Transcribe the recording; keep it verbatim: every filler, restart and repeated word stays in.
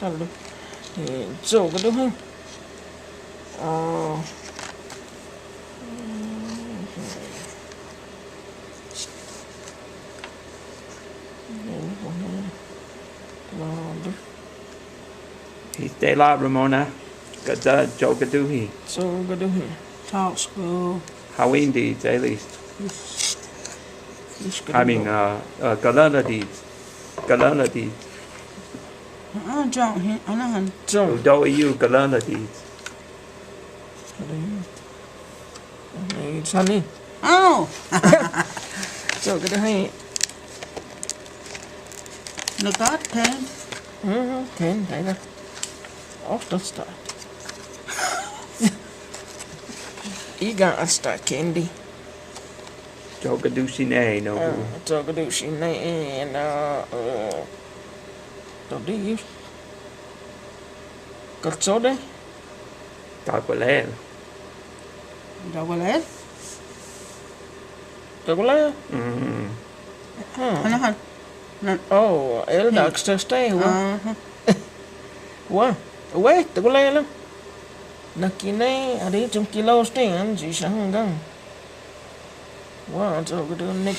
Tal du. Eh, so, kadu hi. Ah. Histe la, Ramona. Kadu, so kadu hi. So kadu hi. Talk school. Hawindi, Elis. I mean, uh, uh, Galala di. Galala di. Ah, jong hi, anahan. Jong. Udo iu Galala di. Sali. Sali. Oh. So kadu hi. Nakat ten. Mhm, ten, ten. Off the start. Iga asta kendi. Jog kadu sine, no. Ah, jog kadu sine, eh, no, eh, todi yus. Kalsode. Takwalel. Takwalel? Takwalel? Mm. Hmm. Anahan. Oh, el dak stay, wa. Aha. Wa, we, takwalel. Nakine, ari jum kilo stay, an ji sanggang. Wa, so kadu ne